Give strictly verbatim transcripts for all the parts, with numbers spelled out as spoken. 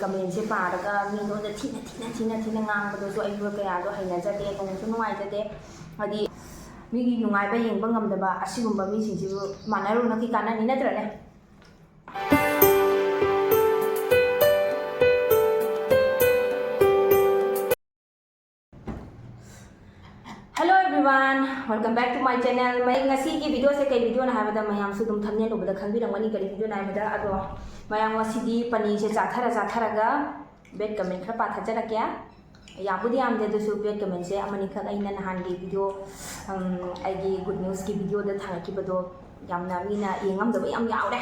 ꯀꯃꯦꯟꯁꯦ ꯄꯥꯔꯒ ꯃꯤꯉꯣꯟꯗ ꯊꯤꯅ ꯊꯤꯅ ꯊꯤꯅ ꯊꯤꯅ ꯉꯥꯡꯕꯗꯨꯁꯨ ꯑꯩꯁꯨ ꯀꯌꯥꯗꯣ ꯍꯩꯅꯖꯗꯦ, ꯅꯨꯡꯁꯨ ꯅꯨꯡꯉꯥꯏꯖꯗꯦ꯫ ꯍꯥꯏꯗꯤ ꯃꯤꯒꯤ ꯅꯨꯡꯉꯥꯏꯕ ꯌꯦꯡꯕ ꯉꯝꯗꯕ ꯑꯁꯤꯒꯨꯝꯕ ꯃꯤꯁꯤꯡꯁꯤꯕꯨ ꯃꯥꯟꯅꯔꯨꯅ ꯀꯩ ꯀꯥꯟꯅꯅꯤ, ꯅꯠꯇ꯭ꯔꯅꯦ? Hello everyone, welcome back to my channel. ꯃꯌꯥꯝ, ꯉꯁꯤꯒꯤ ꯚꯤꯗꯤꯑꯣꯁꯦ ꯀꯩ ꯚꯤꯗꯤꯑꯣꯅꯣ ꯍꯥꯏꯕꯗ, ꯃꯌꯥꯝꯁꯨ ꯑꯗꯨꯝ ꯊꯝꯅꯦꯜ ꯎꯕꯗ ꯈꯪꯕꯤꯔꯝꯒꯅꯤ ꯀꯔꯤ ꯚꯤꯗꯤꯑꯣꯅ ꯍꯥꯏꯕꯗ꯫ ꯑꯗꯣ ꯃꯌꯥꯝ, ꯉꯁꯤꯗꯤ ꯄꯅꯤꯔꯁꯦ ꯆꯥꯊꯔ ꯆꯥꯊꯔꯒ ꯕꯦꯠ ꯀꯃꯦꯟ ꯈꯔ ꯄꯥꯊꯖꯔꯛꯀꯦ꯫ ꯌꯥꯝꯕꯨꯗꯤ ꯌꯥꯝꯗꯦ, ꯑꯗꯨꯁꯨ ꯕꯦꯠ ꯀꯃꯦꯟꯁꯦ ꯑꯃꯅꯤꯈꯛ ꯑꯩꯅ ꯅꯍꯥꯟꯒꯤ ꯚꯤꯗꯤꯑꯣ, ꯎꯝ, ꯑꯩꯒꯤ ꯒꯨꯗ ꯅ꯭ꯌꯨꯁꯀꯤ ꯚꯤꯗꯤꯑꯣꯗ ꯊꯥꯒꯠꯈꯤꯕꯗꯣ ꯌꯥꯝꯅ ꯃꯤꯅ ꯌꯦꯡꯉꯝꯗꯕ ꯌꯥꯝ ꯌꯥꯎꯔꯦ꯫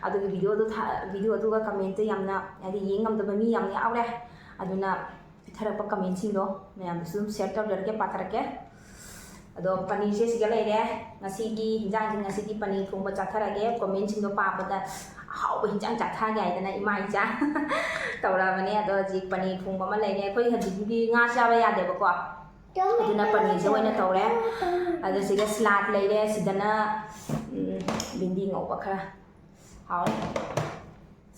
ꯑꯗꯨꯒꯤ ꯚꯤꯗꯤꯑꯣꯗꯣ ꯊꯥ-, ꯚꯤꯗꯤꯑꯣ ꯑꯗꯨꯒ ꯀꯃꯦꯟꯇ ꯌꯥꯝꯅ, ꯍꯥꯏꯗꯤ, ꯌꯦꯡꯉꯝꯗꯕ ꯃꯤ ꯌꯥꯝ ꯌꯥꯎꯔꯦ꯫ ꯑꯗꯨꯅ ꯄꯤꯊꯔꯛꯄ ꯀꯃꯦꯟꯁꯤꯡꯗꯣ ꯃꯌꯥꯝꯗꯁꯨ ꯑꯗꯨꯝ ꯁꯤꯌꯔ ꯇꯧꯖꯔꯛꯀꯦ, ꯄꯥꯊꯔꯛꯀꯦ꯫ ꯑꯗꯣ ꯄꯅꯤꯔꯁꯦ ꯁꯤꯒ ꯂꯩꯔꯦ꯫ ꯉꯁꯤꯒꯤ ꯍꯤꯟꯖꯥꯡꯁꯦ, ꯉꯁꯤꯗꯤ ꯄꯅꯤꯔ ꯊꯣꯡꯕ ꯆꯥꯊꯔꯒꯦ꯫ ꯀꯣꯃꯦꯟꯁꯤꯡꯗꯣ ꯄꯥꯕꯗ ꯑꯍꯥꯎꯕ ꯍꯤꯟꯖꯥꯡ ꯆꯥꯊꯒꯦ ꯍꯥꯏꯗꯅ ꯏꯃꯥ ꯏꯆꯥ ꯇꯧꯔꯛꯑꯕꯅꯦ꯫ ꯑꯗꯣ ꯍꯧꯖꯤꯛ ꯄꯅꯤꯔ ꯊꯣꯡꯕ ꯑꯃ ꯂꯩꯔꯦ꯫ ꯑꯩꯈꯣꯏ ꯍꯧꯖꯤꯛꯇꯤ ꯉꯥ ꯆꯥꯕ ꯌꯥꯗꯦꯕꯀꯣ, ꯑꯗꯨꯅ ꯄꯅꯤꯔꯁꯦ ꯑꯣꯏꯅ ꯇꯧꯔꯦ꯫ ꯑꯗꯣ ꯁꯤꯒ ꯁꯂꯥꯗ ꯂꯩꯔꯦ꯫ ꯁꯤꯗꯅ, ꯎꯝ, ꯚꯤꯟꯗꯤ ꯉꯧꯕ ꯈꯔ꯫ ꯍꯥꯎꯔꯦ꯫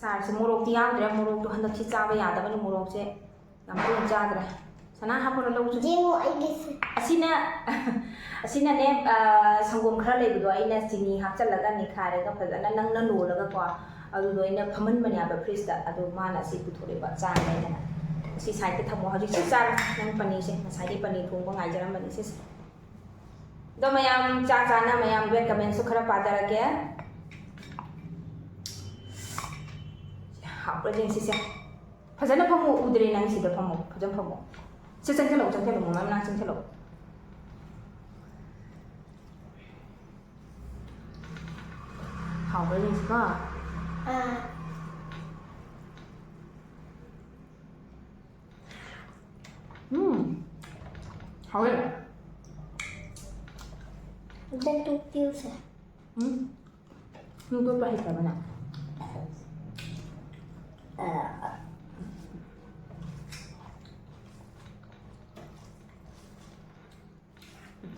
ꯆꯥꯔꯁꯦ꯫ ꯃꯣꯔꯣꯛꯇꯤ ꯌꯥꯎꯗ꯭ꯔꯦ꯫ ꯃꯣꯔꯣꯛꯇꯣ ꯍꯟꯗꯛꯁꯤ ꯆꯥꯕ ꯌꯥꯗꯕꯅꯤ꯫ ꯃꯣꯔꯣꯛꯁꯦ ꯌꯥꯝ ꯇꯣꯏꯅ ꯆꯥꯗ꯭ꯔꯦ꯫ ꯁꯅꯥ, ꯍꯥꯞꯄꯨꯔꯣ ꯂꯧꯁꯦ? ꯌꯦꯡꯉꯣ ꯑꯩꯒꯤꯁꯦ꯫ ꯑꯁꯤꯅ, ꯑꯁꯤꯅꯅꯦ, ꯑ, ꯁꯪꯒꯣꯝ ꯈꯔ ꯂꯩꯕꯗꯣ ꯑꯩꯅ ꯆꯤꯅꯤ ꯍꯥꯞꯆꯜꯂꯒ ꯅꯤꯈꯥꯏꯔꯒ ꯐꯖꯅ ꯅꯪꯅ ꯂꯣꯜꯂꯒꯀꯣ, ꯑꯗꯨꯗꯣ ꯑꯩꯅ ꯐꯝꯍꯟꯕꯅꯦꯕ ꯐ꯭ꯔꯤꯖꯇ꯫ ꯑꯗꯨ ꯃꯥꯅ ꯑꯁꯤ ꯄꯨꯊꯣꯔꯛꯏꯕ, ꯆꯥꯅꯤ ꯍꯥꯏꯗꯅ꯫ ꯑꯁꯤ ꯁꯥꯏꯗꯇ ꯊꯝꯃꯣ꯫ ꯍꯧꯖꯤꯛꯁꯤ ꯆꯥꯔꯣ ꯅꯪ ꯄꯅꯤꯔꯁꯦ꯫ ꯉꯁꯥꯏꯗꯤ ꯄꯅꯤꯔ ꯊꯣꯡꯕ ꯉꯥꯏꯖꯔꯝꯕꯅꯤ꯫ ꯁꯤꯁꯦ꯫ ꯑꯗꯣ ꯃꯌꯥꯝ ꯆꯥ ꯆꯥꯅ ꯃꯌꯥꯝ ꯕꯦꯠ ꯀꯃꯦꯟꯁꯨ ꯈꯔ ꯄꯥꯖꯔꯛꯀꯦ꯫ ꯍꯥꯎꯕ꯭ꯔꯥ ꯌꯦꯡꯁꯤꯁꯦ꯫ ꯐꯖꯅ ꯐꯝꯃꯣ, ꯎꯗ꯭ꯔꯦ ꯅꯪ, ꯁꯤꯗ ꯐꯝꯃꯣ, ꯐꯖꯅ ꯐꯝꯃꯣ꯫ ꯁꯤ ꯆꯪꯁꯤꯜꯂꯛꯑꯣ, ꯆꯪꯁꯤꯜꯂꯛꯑꯣ, ꯃꯃꯥ ꯃꯅꯥꯛ ꯆꯪꯁꯤꯜꯂꯛꯑꯣ꯫ ꯍꯥꯎꯕ꯭ꯔꯥ ꯌꯦꯡꯁꯤꯀꯣ꯫ ꯑꯥ꯫ ꯎꯝ꯫ ꯍꯥꯎꯋꯦ꯫ ꯑꯝꯇꯪ ꯇꯣꯛꯄꯤꯌꯨꯁꯦ꯫ ꯎꯝ꯫ ꯅꯪ ꯇꯣꯠꯄ ꯍꯩꯇꯕꯅ?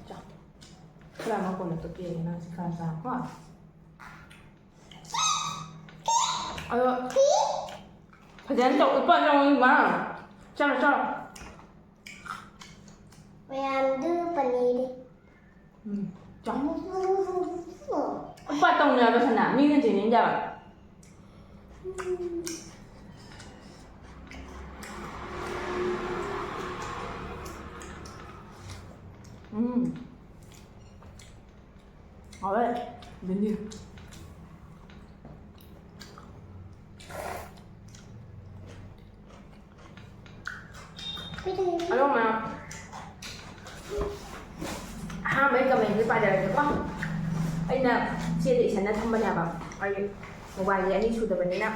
ꯆꯥꯎ꯫ ꯈꯔ ꯑꯃ ꯀꯣꯟꯅ ꯇꯣꯠꯄꯤꯔꯒꯦ, ꯅꯪ ꯁꯤ ꯈꯔ ꯆꯥꯎꯀꯣ꯫ ꯑꯗꯣ ꯐꯖꯅ ꯇꯧ, ꯏꯄꯥ ꯆꯪꯉꯣ ꯏꯃꯥ꯫ ꯆꯠꯂꯣ, ꯆꯠꯂꯣ꯫ ꯃꯌꯥꯝꯗꯨ ꯄꯅꯤꯔꯤ꯫ ꯎꯝ, ꯆꯥꯎ꯫ ꯏꯄꯥ ꯇꯧꯅꯕ ꯁꯅꯥ, ꯃꯤꯅ ꯆꯦꯟꯅꯤꯡꯗꯕ꯫ ꯎꯝ꯫ ꯍꯥꯎꯋꯦ, ꯕꯤꯟꯗꯤ꯫ ꯑꯗꯣ ꯃꯌꯥꯝ, ꯑꯍꯥꯟꯕ ꯑꯩ comment ꯁꯦ ꯄꯥꯖꯔꯛꯀꯦꯀꯣ꯫ ꯑꯩꯅ ꯆꯦꯗ ꯏꯁꯟꯅ ꯊꯝꯕꯅꯦꯕ, ꯑꯩ mobile ꯁꯦ ꯑꯅꯤ ꯁꯨꯗꯕꯅꯤꯅ꯫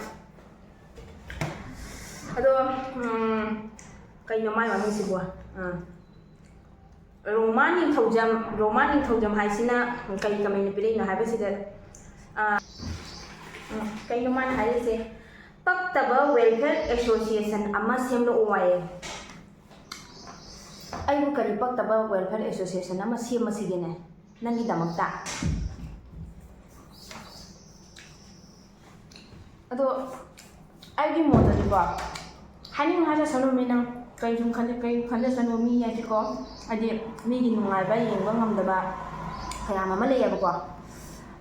ꯑꯗꯣ, ꯎꯝ, ꯀꯩꯅꯣ ꯃꯥꯏ ꯃꯃꯤꯡꯁꯤꯕꯣ? ꯑꯥ꯫ ꯔꯣꯃꯥ ꯅꯤꯡꯊꯧꯖꯝ, ꯔꯣꯃꯥ ꯅꯤꯡꯊꯧꯖꯝ ꯍꯥꯏꯁꯤꯅ ꯀꯔꯤ comment ꯄꯤꯔꯛꯏꯅꯣ ꯍꯥꯏꯕꯁꯤꯗ, ꯑꯥ, ꯎꯝ, ꯀꯩꯅꯣ ꯃꯥꯅ ꯍꯥꯏꯔꯤꯁꯦ? "ꯄꯛꯇꯕ welfare association ꯑꯃ ꯁꯦꯝꯂꯛꯑꯣ" ꯍꯥꯏꯌꯦ꯫ ꯑꯩꯕꯨ ꯀꯔꯤ ꯄꯛꯇꯕ welfare association ꯑꯃ ꯁꯦꯝꯃꯁꯤꯒꯦꯅꯦ ꯅꯪꯒꯤꯗꯃꯛꯇ? ꯑꯗꯣ ꯑꯩꯒꯤ ꯃꯣꯠꯇꯗꯤꯀꯣ, ꯍꯥꯏꯅꯤꯡ ꯍꯥꯏꯖꯁꯅꯨ ꯃꯤ, ꯅꯪ ꯀꯩꯁꯨ ꯈꯟꯖ-, ꯀꯩ ꯈꯟꯖꯁꯅꯨ꯫ ꯃꯤ ꯍꯥꯏꯁꯤꯀꯣ, ꯍꯥꯏꯗꯤ ꯃꯤꯒꯤ ꯅꯨꯡꯉꯥꯏꯕ ꯌꯦꯡꯕ ꯉꯝꯗꯕ ꯀꯌꯥ ꯑꯃ ꯂꯩꯌꯦꯕꯀꯣ꯫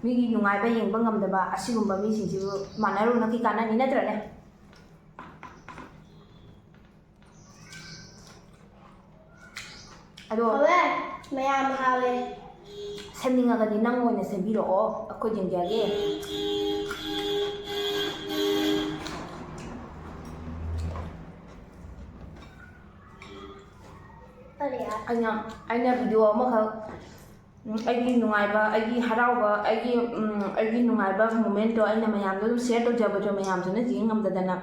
ꯃꯤꯒꯤ ꯅꯨꯡꯉꯥꯏꯕ ꯌꯦꯡꯕ ꯉꯝꯗꯕ ꯑꯁꯤꯒꯨꯝꯕ ꯃꯤꯁꯤꯡꯁꯤꯕꯨ ꯃꯥꯟꯅꯔꯨꯅ ꯀꯩ ꯀꯥꯟꯅꯅꯤ, ꯅꯠꯇ꯭ꯔꯅꯦ? ꯑꯗꯣ ꯍꯥꯎꯋꯦ, ꯃꯌꯥꯝ ꯍꯥꯎꯋꯦ꯫ ꯁꯦꯝꯅꯤꯡꯉꯒꯗꯤ ꯅꯪ ꯑꯣꯏꯅ ꯁꯦꯝꯕꯤꯔꯛꯑꯣ, ꯑꯩꯈꯣꯏ ꯌꯦꯡꯖꯒꯦ꯫ ꯀꯔꯤ? ꯑꯩꯅ, ꯑꯩꯅ video ꯑꯃꯈꯛ, ꯎꯝ, ꯑꯩꯒꯤ ꯅꯨꯡꯉꯥꯏꯕ, ꯑꯩꯒꯤ ꯍꯔꯥꯎꯕ, ꯑꯩꯒꯤ, ꯎꯝ, ꯑꯩꯒꯤ ꯅꯨꯡꯉꯥꯏꯕ moment ꯇꯣ ꯑꯩꯅ ꯃꯌꯥꯝꯗ ꯑꯗꯨꯝ share ꯇꯧꯖꯕꯗꯣ ꯃꯌꯥꯝꯁꯤꯅ ꯌꯦꯡ ꯉꯝꯗꯗꯅ,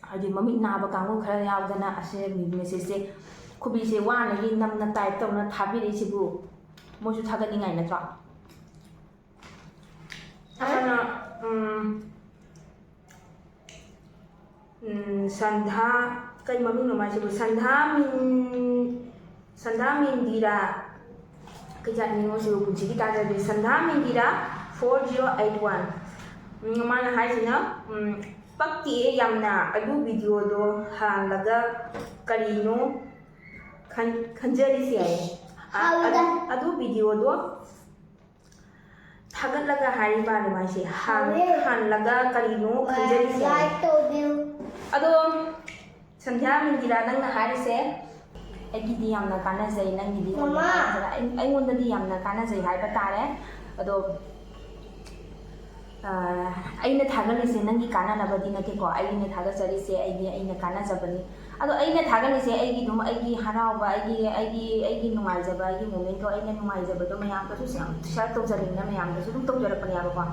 ꯍꯥꯏꯗꯤ ꯃꯃꯤꯠ ꯅꯥꯕ ꯀꯥꯡꯕꯨ ꯈꯔ ꯌꯥꯎꯗꯅ ꯑꯁꯤ message ꯁꯦ, ꯈꯨꯕꯤꯁꯦ ꯋꯥꯅꯒꯤ ꯅꯝꯅ type ꯇꯧꯅ ꯊꯥꯕꯤꯔꯛꯏꯁꯤꯕꯨ ꯃꯣꯏꯁꯨ ꯊꯥꯒꯠꯅꯤꯡꯉꯥꯏ ꯅꯠꯇ꯭ꯔꯣ? ꯑꯃꯅ, ꯎꯝ, ꯎꯝ, ꯁꯟꯙꯥ, ꯀꯩ ꯃꯃꯤꯡꯅꯣ ꯃꯥꯏꯁꯤꯕꯨ? ꯁꯟꯙꯥ ꯃꯤꯟ-, ꯁꯟꯙꯥ ꯃꯤꯟꯗꯤꯔꯥ, ꯀꯩ ꯖꯥꯠꯅꯤꯉꯣ ꯁꯤꯕꯨ? ꯄꯨꯟꯁꯤꯒꯤ ꯇꯥꯖꯗ꯭ꯔꯤ꯫ ꯁꯟꯙꯥ ꯃꯤꯟꯗꯤꯔꯥ four zero eight one꯫ ꯎꯝ, ꯃꯥꯅ ꯍꯥꯏꯁꯤꯅ, ꯎꯝ, ꯄꯛꯇꯤꯌꯦ ꯌꯥꯝꯅ꯫ ꯑꯗꯨ ꯚꯤꯗꯤꯑꯣꯗꯣ ꯍꯥꯜꯂꯒ ꯀꯔꯤꯅꯣ ꯈꯟ- ꯈꯟꯖꯔꯤꯁꯦ ꯍꯥꯏꯌꯦ꯫ ꯑ- ꯍꯥꯎꯋꯤꯗ꯫ ꯑꯗꯨ- ꯑꯗꯨ ꯚꯤꯗꯤꯑꯣꯗꯣ ꯊꯥꯒꯠꯂꯒ ꯍꯥꯏꯔꯤ ꯃꯥꯜꯂꯦ ꯃꯥꯏꯁꯦ꯫ ꯍꯥꯟ- ꯍꯥꯎꯋꯦ꯫ ꯍꯥꯜꯂꯒ ꯀꯔꯤꯅꯣ ꯈꯟꯖꯔꯤꯁꯦ ꯍꯥꯏꯌꯦ꯫ ꯂꯥꯏꯛ ꯇꯧꯕꯤꯌꯨ꯫ ꯑꯗꯣ ꯁꯟꯙ꯭ꯌꯥ ꯃꯤꯟꯗꯤꯔꯥ, ꯅꯪꯅ ꯍꯥꯏꯔꯤꯁꯦ ꯑꯩꯒꯤꯗꯤ ꯌꯥꯝꯅ ꯀꯥꯟꯅꯖꯩ, ꯅꯪꯒꯤꯗꯤ ꯌꯥꯝꯅ ꯃꯃꯥ꯫ ꯀꯥꯟꯅꯖꯔ-, ꯑꯩ-, ꯑꯩꯉꯣꯟꯗꯗꯤ ꯌꯥꯝꯅ ꯀꯥꯟꯅꯖꯩ ꯍꯥꯏꯕ ꯇꯥꯔꯦ꯫ ꯑꯗꯣ, ꯑ, ꯑꯩꯅ ꯊꯥꯒꯠꯂꯤꯁꯦ ꯅꯪꯒꯤ ꯀꯥꯟꯅꯅꯕꯗꯤ ꯅꯠꯇꯦꯀꯣ, ꯑꯩꯅ ꯊꯥꯒꯠꯆꯔꯤꯁꯦ ꯑꯩꯒꯤ, ꯑꯩꯅ ꯀꯥꯟꯅꯖꯕꯅꯤ꯫ ꯑꯗꯣ ꯑꯩꯅ ꯊꯥꯒꯠꯂꯤꯁꯦ ꯑꯩꯒꯤ ꯑꯗꯨꯝ, ꯑꯩꯒꯤ ꯍꯔꯥꯎꯕ, ꯑꯩꯒꯤ, ꯑꯩꯒꯤ, ꯑꯩꯒꯤ ꯅꯨꯡꯉꯥꯏꯖꯕ, ꯑꯩꯒꯤ ꯃꯣꯃꯦꯟꯗꯣ, ꯑꯩꯅ ꯅꯨꯡꯉꯥꯏꯖꯕꯗꯣ ꯃꯌꯥꯝꯗꯁꯨ ꯁꯤꯌꯥꯔ ꯇꯧꯖꯅꯤꯡꯅ ꯃꯌꯥꯝꯗꯁꯨ ꯑꯗꯨꯝ ꯇꯧꯖꯔꯛꯄꯅꯦꯕꯀꯣ꯫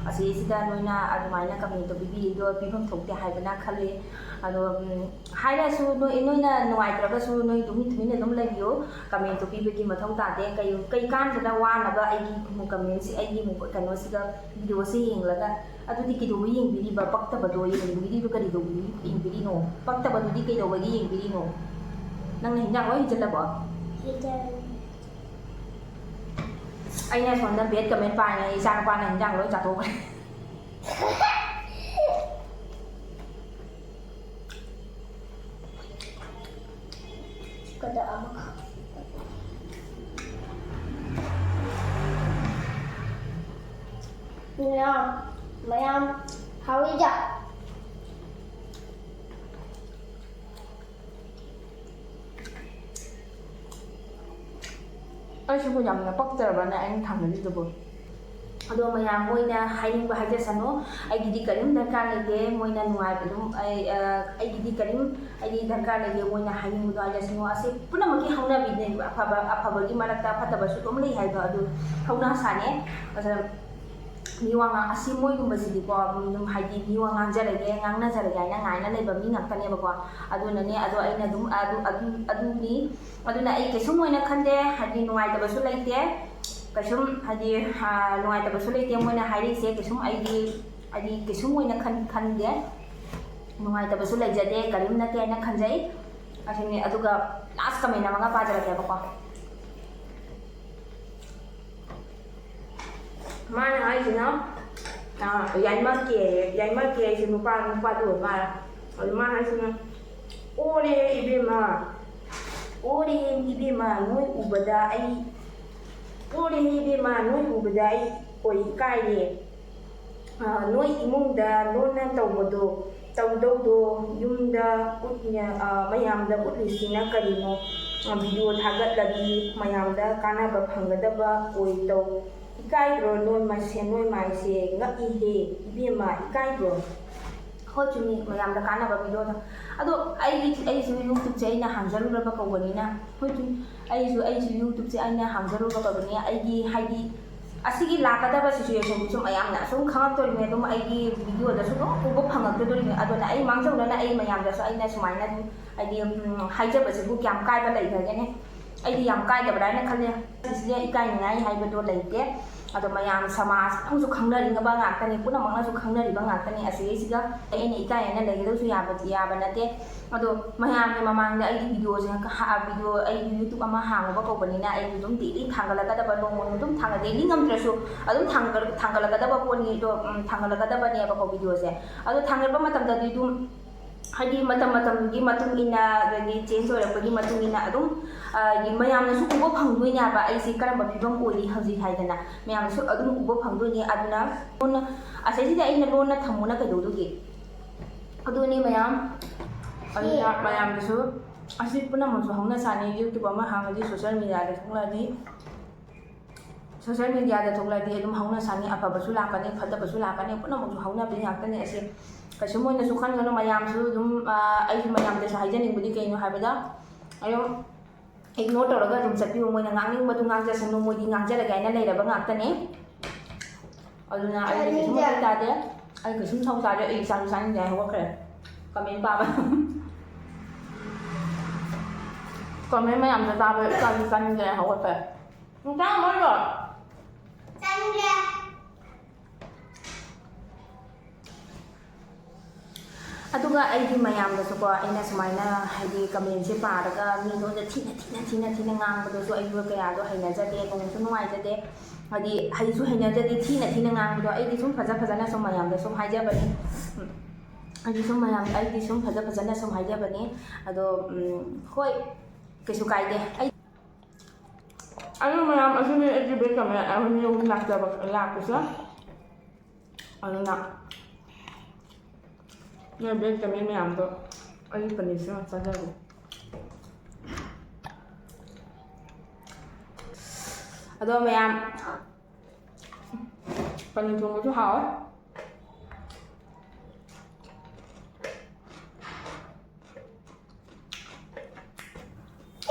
ꯑꯁꯤꯁꯤꯗ ꯅꯣꯏꯅ ꯑꯗꯨꯃꯥꯏꯅ ꯀꯃꯦꯟꯇꯣ ꯄꯤꯕꯤꯔꯤꯗꯣ ꯄꯤꯐꯝ ꯊꯣꯛꯇꯦ ꯍꯥꯏꯕꯅ ꯈꯜꯂꯤ꯫ ꯑꯗꯣ, ꯎꯝ, ꯍꯥꯏꯔꯁꯨ ꯅꯣꯏ, ꯅꯣꯏꯅ ꯅꯨꯡꯉꯥꯏꯇ꯭ꯔꯒꯁꯨ ꯅꯣꯏ ꯇꯨꯃꯤꯟ ꯇꯨꯃꯤꯟꯅ ꯑꯗꯨꯝ ꯂꯩꯕꯤꯌꯨ꯫ ꯀꯃꯦꯟꯇꯣ ꯄꯤꯕꯒꯤ ꯃꯊꯧ ꯇꯥꯗꯦ꯫ ꯀꯩ, ꯀꯩ ꯀꯥꯟꯗꯅ ꯋꯥꯅꯕ ꯑꯩꯒꯤ ꯀꯃꯦꯟꯁꯤ, ꯑꯩꯒꯤ ꯀꯩꯅꯣꯁꯤꯗ, ꯚꯤꯗꯤꯑꯣꯁꯤ ꯌꯦꯡꯂꯒ ꯑꯗꯨꯗꯤ ꯀꯩꯗꯧꯕ ꯌꯦꯡꯕꯤꯔꯤꯕ? ꯄꯛꯇꯕꯗꯣ ꯌꯦꯡꯕꯤꯔꯤꯕ ꯀꯔꯤꯗꯧꯕ ꯌꯦꯡꯕꯤꯔꯤꯅꯣ? ꯄꯛꯇꯕꯗꯨꯗꯤ ꯀꯩꯗꯧꯕꯒꯤ ꯌꯦꯡꯕꯤꯔꯤꯅꯣ? ꯅꯪꯅ ꯍꯤꯟꯖꯥꯡ ꯂꯣꯏ ꯍꯩꯖꯤꯜꯂꯕꯣ? ꯍꯩꯖꯤꯜꯂꯦ꯫ ꯑꯩꯅ ꯁꯣꯝꯗ ꯕꯦꯠ ꯀꯃꯦꯟ ꯄꯥꯏꯉꯩ ꯏꯆꯥ ꯅꯨꯄꯥꯅ ꯍꯤꯟꯖꯥꯡ ꯂꯣꯏ ꯆꯥꯊꯣꯛꯈ꯭ꯔꯦ꯫ ꯀꯗꯥ ꯑꯃꯈꯛ꯫ ꯃꯌꯥꯝ, ꯃꯌꯥꯝ ꯍꯥꯎꯏꯗ꯫ ꯑꯩꯁꯤꯕꯨ ꯌꯥꯝꯅ ꯄꯛꯇ꯭ꯔꯕꯅꯦ ꯑꯩꯅ ꯊꯥꯡꯅꯔꯤꯗꯨꯕꯨ꯫ ꯑꯗꯣ ꯃꯌꯥꯝ ꯃꯣꯏꯅ ꯍꯥꯏꯅꯤꯡꯕ ꯍꯥꯏꯖꯁꯅꯨ, ꯑꯩꯒꯤꯗꯤ ꯀꯔꯤꯝ ꯗꯔꯀꯥꯔ ꯂꯩꯇꯦ꯫ ꯃꯣꯏꯅ ꯅꯨꯡꯉꯥꯏꯕ ꯑꯗꯨꯝ, ꯑꯩ, ꯑ, ꯑꯩꯒꯤꯗꯤ ꯀꯔꯤꯝ ꯑꯩꯗꯤ ꯗꯔꯀꯥꯔ ꯂꯩꯇꯦ꯫ ꯃꯣꯏꯅ ꯍꯥꯏꯅꯤꯡꯕꯗꯣ ꯍꯥꯏꯖꯁꯅꯨ꯫ ꯑꯁꯤ ꯄꯨꯝꯅꯃꯛꯀꯤ ꯍꯧꯅꯕꯤꯅꯦꯕ꯫ ꯑꯐꯕ, ꯑꯐꯕꯒꯤ ꯃꯔꯛꯇ ꯐꯠꯇꯕꯁꯨ ꯑꯗꯨꯝ ꯂꯩ ꯍꯥꯏꯗꯣ, ꯑꯗꯨ ꯍꯧꯅ ꯁꯥꯅꯦ꯫ ꯑꯗ ꯃꯤ ꯋꯥ ꯉꯥꯡ-, ꯑꯁꯤ ꯃꯣꯏꯒꯨꯝꯕꯁꯤꯗꯤꯀꯣ, ꯑꯗꯨꯝ ꯍꯥꯏꯗꯤ ꯃꯤ ꯋꯥ ꯉꯥꯡꯖꯔꯒꯦ, ꯉꯥꯡꯅꯖꯔꯒꯦ ꯍꯥꯏꯅ ꯉꯥꯏꯅ ꯂꯩꯕ ꯃꯤ ꯉꯥꯛꯇꯅꯦꯕꯀꯣ꯫ ꯑꯗꯨꯅꯅꯦ, ꯑꯗꯣ ꯑꯩꯅ ꯑꯗꯨꯝ, ꯑꯗꯨ, ꯑꯗꯨ, ꯑꯗꯨꯅꯤ꯫ ꯑꯗꯨꯅ ꯑꯩ ꯀꯩꯁꯨꯝ ꯑꯣꯏꯅ ꯈꯟꯗꯦ, ꯍꯥꯏꯗꯤ ꯅꯨꯡꯉꯥꯏꯇꯕꯁꯨ ꯂꯩꯇꯦ꯫ ꯀꯩꯁꯨꯝ, ꯍꯥꯏꯗꯤ, ꯑ, ꯅꯨꯡꯉꯥꯏꯇꯕꯁꯨ ꯂꯩꯇꯦ꯫ ꯃꯣꯏꯅ ꯍꯥꯏꯔꯤꯁꯦ ꯀꯩꯁꯨꯝ ꯑꯩꯗꯤ, ꯍꯥꯏꯗꯤ ꯀꯩꯁꯨꯝ ꯑꯣꯏꯅ ꯈꯟ-, ꯈꯟꯗꯦ꯫ ꯅꯨꯡꯉꯥꯏꯇꯕꯁꯨ ꯂꯩꯖꯗꯦ, ꯀꯔꯤꯝ ꯅꯠꯇꯦ ꯍꯥꯏꯅ ꯈꯟꯖꯩ꯫ ꯑꯁꯤꯅꯤ꯫ ꯑꯗꯨꯒ ꯂꯥꯁ ꯀꯃꯦꯟ ꯑꯃꯒ ꯄꯥꯖꯔꯛꯀꯦꯕꯀꯣ꯫ ꯃꯥꯅ ꯍꯥꯏꯁꯤꯅ, ꯑꯥ, ꯌꯥꯏꯃ ꯀꯦ, ꯌꯥꯏꯃ ꯀꯦ ꯍꯥꯏꯁꯦ ꯅꯨꯄꯥ, ꯅꯨꯄꯥꯗꯨ ꯑꯣꯏ ꯃꯥꯜꯂꯦ꯫ ꯑꯗꯨ ꯃꯥ ꯍꯥꯏꯁꯤꯅ, "ꯑꯣꯔꯦ ꯏꯕꯦꯝꯃ, ꯑꯣꯔꯦ ꯏꯕꯦꯝꯃ, ꯅꯣꯏ ꯎꯕꯗ ꯑꯩ, ꯑꯣꯔꯦ ꯏꯕꯦꯝꯃ, ꯅꯣꯏ ꯎꯕꯗ ꯑꯩ ꯑꯣꯏ ꯏꯀꯥꯏꯔꯦ꯫ ꯑꯥ, ꯅꯣꯏ ꯏꯃꯨꯡꯗ ꯂꯣꯟꯅ ꯇꯧꯕꯗꯣ, ꯇꯧꯗꯧꯗꯣ ꯌꯨꯝꯗ ꯎꯠ-, ꯑꯥ, ꯃꯌꯥꯝꯗ ꯎꯠꯂꯤꯁꯤꯅ ꯀꯔꯤꯅꯣ? ꯑꯥ, video ꯊꯥꯒꯠꯂꯗꯤ ꯃꯌꯥꯝꯗ ꯀꯥꯟꯅꯕ ꯐꯪꯒꯗꯕ ꯑꯣꯏ ꯇꯧ꯫ ꯏꯀꯥꯏꯗ꯭ꯔꯣ ꯅꯣꯏ ꯃꯁꯦꯟ, ꯅꯣꯏ ꯃꯥꯏꯁꯦ ꯉꯛꯏꯍꯦ, ꯏꯕꯦꯝꯃ, ꯏꯀꯥꯏꯗ꯭ꯔꯣ?" ꯍꯣꯏ, ꯆꯨꯝꯃꯤ, ꯃꯌꯥꯝꯗ ꯀꯥꯟꯅꯕ videoꯗ꯫ ꯑꯗꯣ ꯑꯩꯒꯤ, ꯑꯩꯁꯨ YouTubeꯁꯦ ꯑꯩꯅ ꯍꯥꯡꯖꯔꯨꯔꯕ ꯀꯧꯕꯅꯤꯅ, ꯍꯣꯏ, ꯆꯨꯝꯃꯤ, ꯑꯩꯁꯨ, ꯑꯩꯁꯨ YouTubeꯁꯦ ꯑꯩꯅ ꯍꯥꯡꯖꯔꯨꯔꯕ ꯀꯧꯕꯅꯤ꯫ ꯑꯩꯒꯤ, ꯍꯥꯏꯗꯤ, ꯑꯁꯤꯒꯤ ꯂꯥꯛꯀꯗꯕ situationꯗꯨꯁꯨ ꯃꯌꯥꯝꯅ ꯑꯁꯨꯝ ꯈꯪꯉꯛꯇꯣꯔꯤꯕꯅꯤ, ꯑꯗꯨꯝ ꯑꯩꯒꯤ videoꯗꯁꯨ ꯑꯗꯨꯝ ꯎꯕ ꯐꯪꯉꯛꯀꯗꯣꯔꯤꯕꯅꯤ꯫ ꯑꯗꯨꯅ ꯑꯩ ꯃꯥꯡꯖꯧꯅꯅ ꯑꯩ ꯃꯌꯥꯝꯗꯁꯨ ꯑꯩꯅ ꯁꯨꯃꯥꯏꯅ ꯑꯗꯨꯝ, ꯍꯥꯏꯗꯤ, ꯎꯝ, ꯍꯥꯏꯖꯕꯁꯤꯕꯨ ꯀꯌꯥꯝ ꯀꯥꯏꯕ ꯂꯩꯈ꯭ꯔꯒꯦꯅꯦ? ꯑꯩꯗꯤ ꯌꯥꯝ ꯀꯥꯏꯗꯕ꯭ꯔꯥ ꯍꯥꯏꯅ ꯈꯜꯂꯦ꯫ ꯁꯤꯁꯦ ꯏꯀꯥꯏꯅꯤꯡꯉꯥꯏ ꯍꯥꯏꯕꯗꯣ ꯂꯩꯇꯦ꯫ ꯑꯗꯣ ꯃꯌꯥꯝ ꯁꯃꯥꯖ ꯄꯨꯝꯅꯃꯛꯁꯨ ꯈꯪꯅꯔꯤꯕ ꯉꯥꯛꯇꯅꯤ, ꯄꯨꯝꯅꯃꯛꯅꯁꯨ ꯈꯪꯅꯔꯤꯕ ꯉꯥꯛꯇꯅꯤ꯫ ꯑꯁꯤꯗꯩꯁꯤꯗ ꯑꯩꯅ ꯏꯀꯥꯏ ꯍꯥꯏꯅ ꯂꯩꯒꯗꯧꯁꯨ ꯌꯥꯕ, ꯌꯥꯕ ꯅꯠꯇꯦ꯫ ꯑꯗꯣ ꯃꯌꯥꯝꯒꯤ ꯃꯃꯥꯡꯗ ꯑꯩꯒꯤ videoꯁꯦ ꯍꯥ-, video, ꯑꯩꯒꯤ YouTube ꯑꯃ ꯍꯥꯡꯉꯨꯕ ꯀꯧꯕꯅꯤꯅ ꯑꯩꯁꯨ ꯑꯗꯨꯝ daily ꯊꯥꯡꯒꯠꯂꯛꯀꯗꯕ, ꯅꯣꯡꯃ ꯑꯗꯨꯝ ꯊꯥꯡꯒꯠ-, daily ꯉꯝꯗ꯭ꯔꯁꯨ ꯑꯗꯨꯝ ꯊꯥꯡꯒꯠ-, ꯊꯥꯡꯒꯠꯂꯛꯀꯗꯕ ꯄꯣꯠꯅꯤ꯫ ꯑꯗꯣ, ꯎꯝ, ꯊꯥꯡꯒꯠꯂꯛꯀꯗꯕꯅꯦꯕꯀꯣ videoꯁꯦ꯫ ꯑꯗꯣ ꯊꯥꯡꯒꯠꯄ ꯃꯇꯝꯗꯗꯤ ꯑꯗꯨꯝ ꯍꯥꯏꯗꯤ ꯃꯇꯝ ꯃꯇꯝꯒꯤ ꯃꯇꯨꯡ ꯏꯟꯅ, ꯑꯗꯒꯤ change ꯑꯣꯏꯔꯛꯄꯒꯤ ꯃꯇꯨꯡ ꯏꯟꯅ ꯑꯗꯨꯝ, ꯑ, ꯃꯌꯥꯝꯅꯁꯨ ꯎꯕ ꯐꯪꯗꯣꯏꯅꯦꯕ ꯑꯩꯁꯦ ꯀꯔꯝꯕ ꯐꯤꯕꯝ ꯑꯣꯏꯔꯤ ꯍꯧꯖꯤꯛ ꯍꯥꯏꯗꯅ, ꯃꯌꯥꯝꯅꯁꯨ ꯑꯗꯨꯝ ꯎꯕ ꯐꯪꯗꯣꯏꯅꯦ꯫ ꯑꯗꯨꯅ ꯂꯣꯟꯅ, ꯑꯁꯤꯁꯤꯗ ꯑꯩꯅ ꯂꯣꯟꯅ ꯊꯝꯃꯨꯅ ꯀꯩꯗꯧꯗꯨꯒꯦ? ꯑꯗꯨꯅꯤ ꯃꯌꯥꯝ, ꯑꯗꯨꯅ ꯃꯌꯥꯝꯗꯁꯨ ꯑꯁꯤ ꯄꯨꯝꯅꯃꯛꯁꯨ ꯍꯧꯅ ꯁꯥꯅꯤ꯫ YouTube ꯑꯃ ꯍꯥꯡꯉꯗꯤ, social mediaꯗ ꯊꯣꯛꯂꯛꯑꯗꯤ, social mediaꯗ ꯊꯣꯛꯂꯛꯑꯗꯤ ꯑꯗꯨꯝ ꯍꯧꯅ ꯁꯥꯅꯤ, ꯑꯐꯕꯁꯨ ꯂꯥꯛꯀꯅꯤ, ꯐꯠꯇꯕꯁꯨ ꯂꯥꯛꯀꯅꯤ, ꯄꯨꯝꯅꯃꯛꯁꯨ ꯍꯧꯅꯕꯤ ꯉꯥꯛꯇꯅꯤ꯫ ꯑꯁꯤ ꯀꯩꯁꯨ ꯃꯣꯏꯅꯁꯨ ꯈꯟꯒꯅꯨ, ꯃꯌꯥꯝꯁꯨ ꯑꯗꯨꯝ, ꯑ, ꯑꯩꯁꯨ ꯃꯌꯥꯝꯗꯁꯨ ꯍꯥꯏꯖꯅꯤꯡꯕꯗꯤ ꯀꯩꯅꯣ ꯍꯥꯏꯕꯗ, ꯑꯗꯨꯝ ignore ꯇꯧꯔꯒ ꯑꯗꯨꯝ ꯆꯠꯄꯤꯌꯨ꯫ ꯃꯣꯏꯅ ꯉꯥꯡꯅꯤꯡꯕꯗꯨ ꯉꯥꯡꯖꯁꯅꯨ, ꯃꯣꯏꯗꯤ ꯉꯥꯡꯖꯔꯒꯦ ꯍꯥꯏꯅ ꯂꯩꯔꯕ ꯉꯥꯛꯇꯅꯤ꯫ ꯑꯗꯨꯅ ꯑꯩ ꯀꯩꯁꯨꯝ ꯆꯥꯅꯤꯡꯗꯦ꯫ ꯋꯥꯈꯜ ꯇꯥꯗꯦ, ꯑꯩ ꯀꯩꯁꯨꯝ ꯊꯧ ꯁꯥꯗꯦ, ꯑꯩ ꯏꯆꯥꯁꯨ ꯆꯥꯅꯤꯡꯗꯦ ꯍꯥꯏ ꯍꯧꯒꯠꯈ꯭ꯔꯦ꯫ Comment ꯄꯥꯕ, comment ꯃꯌꯥꯝꯗꯣ ꯇꯥꯕ ꯏꯆꯥꯁꯨ ꯆꯥꯅꯤꯡꯗꯦ ꯍꯥꯏ ꯍꯧꯒꯠꯈ꯭ꯔꯦ꯫ ꯏꯟꯁꯥꯡ ꯑꯃ ꯑꯣꯏꯔꯣ? ꯆꯥꯅꯤꯡꯗꯦ꯫ ꯑꯗꯨꯒ ꯑꯩꯗꯤ ꯃꯌꯥꯝꯗꯁꯨꯀꯣ, ꯑꯩꯅ ꯁꯨꯃꯥꯏꯅ ꯍꯥꯏꯗꯤ commentꯁꯦ ꯄꯥꯔꯒ ꯃꯤꯉꯣꯟꯗ ꯊꯤꯅ ꯊꯤꯅ ꯊꯤꯅ ꯊꯤꯅ ꯉꯥꯡꯕꯗꯨꯁꯨ ꯑꯩꯁꯨ ꯀꯌꯥꯗꯣ ꯍꯩꯅꯖꯗꯦ, ꯅꯨꯡꯁꯨ ꯅꯨꯡꯉꯥꯏꯖꯗꯦ꯫ ꯍꯥꯏꯗꯤ ꯍꯩꯁꯨ ꯍꯩꯅꯖꯗꯦ, ꯊꯤꯅ ꯊꯤꯅ ꯉꯥꯡꯕꯗꯣ꯫ ꯑꯩꯗꯤ ꯁꯨꯝ ꯐꯖ ꯐꯖꯅ ꯁꯨꯝ ꯃꯌꯥꯝꯗ ꯁꯨꯝ ꯍꯥꯏꯖꯕꯅꯤ꯫ ꯎꯝ꯫ ꯑꯩꯗꯤ ꯁꯨꯝ ꯃꯌꯥꯝ, ꯑꯩꯗꯤ ꯁꯨꯝ ꯐꯖ ꯐꯖꯅ ꯁꯨꯝ ꯍꯥꯏꯖꯕꯅꯤ꯫ ꯑꯗꯣ, ꯎꯝ, ꯍꯣꯏ, ꯀꯩꯁꯨ ꯀꯥꯏꯗꯦ꯫ ꯑꯩ ꯑꯗꯨ ꯃꯌꯥꯝ, ꯑꯁꯤꯅꯤ ꯑꯩꯒꯤ bad comment ꯑꯅꯤ ꯑꯍꯨꯝ ꯂꯥꯛꯆꯕ, ꯂꯥꯛꯄꯁꯦ꯫ ꯑꯗꯨꯅ ꯅꯣꯏ bad comment ꯃꯌꯥꯝꯗꯣ ꯑꯩ ꯄꯅꯤꯔꯁꯦ ꯌꯥꯝ ꯆꯥꯖꯒꯦ꯫ ꯑꯗꯣ ꯃꯌꯥꯝ, ꯄꯅꯤꯔ ꯊꯣꯡꯕꯁꯨ ꯍꯥꯎꯋꯦ꯫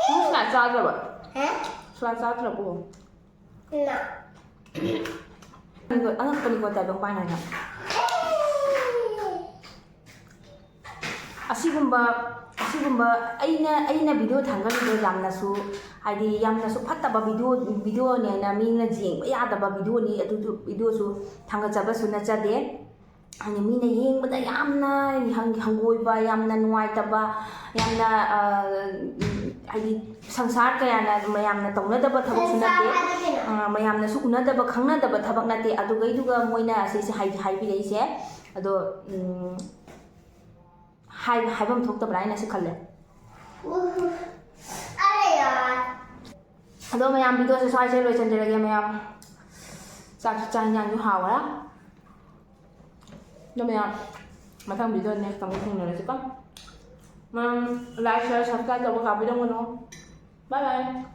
ꯅꯪ ꯁꯂꯥꯗ ꯆꯥꯗ꯭ꯔꯕ? ꯍꯥ? ꯁꯂꯥꯗ ꯆꯥꯗ꯭ꯔꯕꯣ? ꯅ꯫ ꯑꯉꯛꯄꯅꯤꯀꯣ, ꯇꯥꯏꯕꯪ ꯄꯥꯟ ꯍꯥꯏꯅ꯫ ꯑꯁꯤꯒꯨꯝꯕ, ꯑꯁꯤꯒꯨꯝꯕ ꯑꯩꯅ, ꯑꯩꯅ video ꯊꯥꯡꯒꯠꯂꯤꯗꯣ ꯌꯥꯝꯅꯁꯨ, ꯍꯥꯏꯗꯤ, ꯌꯥꯝꯅꯁꯨ ꯐꯠꯇꯕ video, videoꯅꯦꯅ ꯃꯤꯅ ꯌꯦꯡꯕ ꯌꯥꯗꯕ videoꯅꯤ꯫ ꯑꯗꯨꯁꯨ, videoꯁꯨ ꯊꯥꯡꯒꯠꯆꯕꯁꯨ ꯅꯠꯆꯗꯦ꯫ ꯍꯥꯏꯗꯤ, ꯃꯤꯅ ꯌꯦꯡꯕꯗ ꯌꯥꯝꯅ ꯍꯪ-, ꯍꯪꯒꯣꯏꯕ, ꯌꯥꯝꯅ ꯅꯨꯡꯉꯥꯏꯇꯕ, ꯌꯥꯝꯅ, ꯑ, ꯍꯥꯏꯗꯤ, ꯁꯪꯁꯥꯔ ꯀꯌꯥꯅ, ꯃꯌꯥꯝꯅ ꯇꯧꯅꯗꯕ ꯊꯕꯛꯁꯨ ꯅꯠꯇꯦ꯫ ꯁꯪꯁꯥꯔ ꯍꯥꯏꯗꯤ ꯀꯩꯅꯣ? ꯑ, ꯃꯌꯥꯝꯅꯁꯨ ꯎꯅꯗꯕ, ꯈꯪꯅꯗꯕ ꯊꯕꯛ ꯅꯠꯇꯦ꯫ ꯑꯗꯨꯒꯩꯗꯨꯒ ꯃꯣꯏꯅ ꯑꯁꯤꯁꯦ ꯍꯥꯏꯗꯤ ꯍꯥꯏꯕꯤꯔꯛꯏꯁꯦ꯫ ꯑꯗꯣ, ꯎꯝ, ꯍꯥꯏ-, ꯍꯥꯏꯐꯝ ꯊꯣꯛꯇꯕ꯭ꯔꯥ ꯍꯥꯏꯅꯁꯨ ꯈꯜꯂꯦ꯫ ꯑꯔꯦ ꯌꯥꯔ꯫ ꯑꯗꯣ ꯃꯌꯥꯝ, videoꯁꯦ ꯁ꯭ꯋꯥꯏꯁꯦ ꯂꯣꯏꯁꯤꯟꯖꯔꯒꯦ ꯃꯌꯥꯝ꯫ ꯆꯥꯛꯁꯨ, ꯆꯥꯛ ꯏꯟꯖꯥꯡꯁꯨ ꯍꯥꯎꯔꯦ꯫ ꯑꯗꯣ ꯃꯌꯥꯝ, ꯃꯊꯪ video next ꯑꯃꯨꯛ ꯊꯦꯡꯅꯔꯁꯤꯀꯣ꯫ ꯃꯌꯥꯝ, like, share, subscribe ꯇꯧꯕ ꯀꯥꯎꯕꯤꯔꯝꯒꯅꯨ꯫ Bye bye꯫